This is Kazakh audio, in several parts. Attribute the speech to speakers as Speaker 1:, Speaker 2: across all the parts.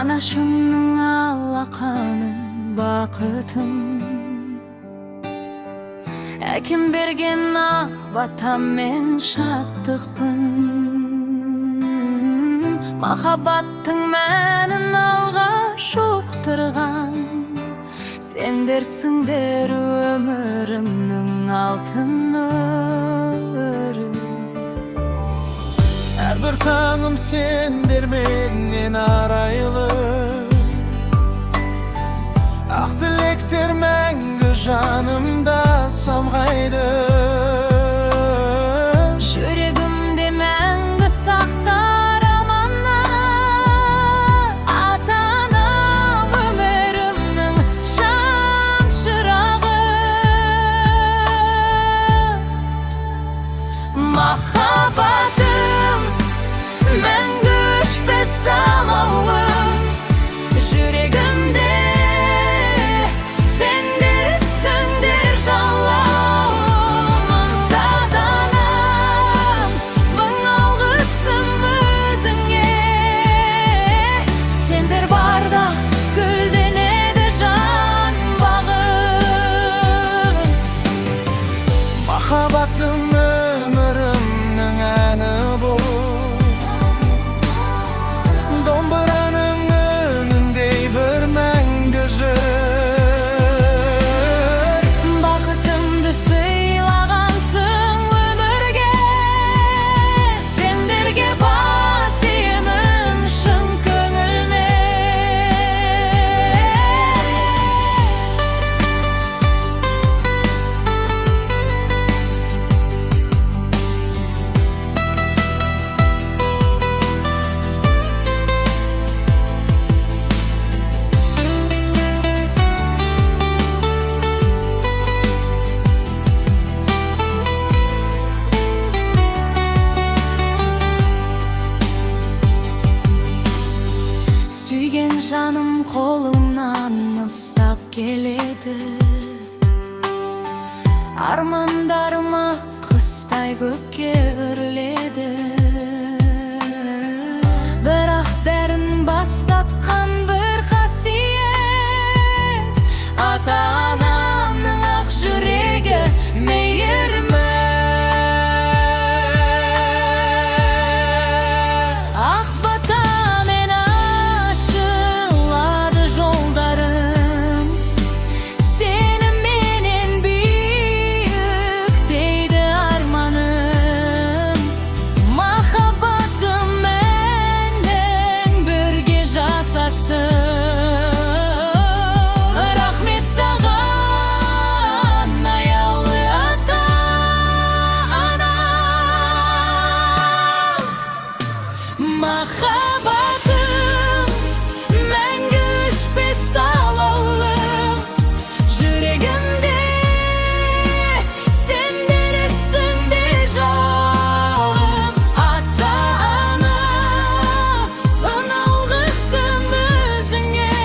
Speaker 1: Анашымның алақаны бақытым, әкем берген ақ батамен шаттықпын. Махаббаттың мәнін алғаш ұқтырған сендерсіңдер, өмірімнің алтын мөрі.
Speaker 2: Әрбір таңым сендерменен арайлы, ақ тілектер мәңгі жанымда самғайды.
Speaker 1: Жүрегімде мәңгі сақтар аманат ата анам, өмірімнің шам шырағы. Махаббатым, мәңгі өшпес алауым, жүрегімде сендерсіңдер жалауым. Ата-анам, мың алғысым өзіңе, сендер барда гүлденеді жан бағым.
Speaker 2: Махаббатым, өмірімнің әні бол, домбыраның үніндей бір мәңгі жыр.
Speaker 1: Бақытымды сыйлағансың өмірге, сендерге бас иемін шын көңілмен. Сүйген жаным қолымнан ұстап келеді, армандарым ақ құстай көкке өрледі. Бірақ бәрін бастатқан бір қасиет: ата анамның ақ жүрегі, мейірімі. Ақ батамен ашылады жолдарым, сеніменен биіктейді арманым. Махаббатым менен бірге жасасын. Рахмет саған, аялы ата анам. Махаббатым, мәңгі өшпес алауым, жүрегімде сендерсіңдер жолым. Ата анам, алғысым өзіңе,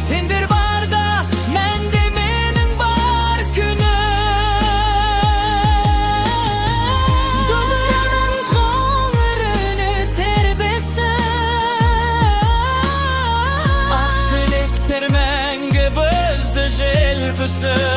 Speaker 3: Сендер барда мәнде менің бар күнім.
Speaker 1: Домбыраның қоңыр үні тербесін.
Speaker 3: Ақ тілектер мәңгі бізді желпісін.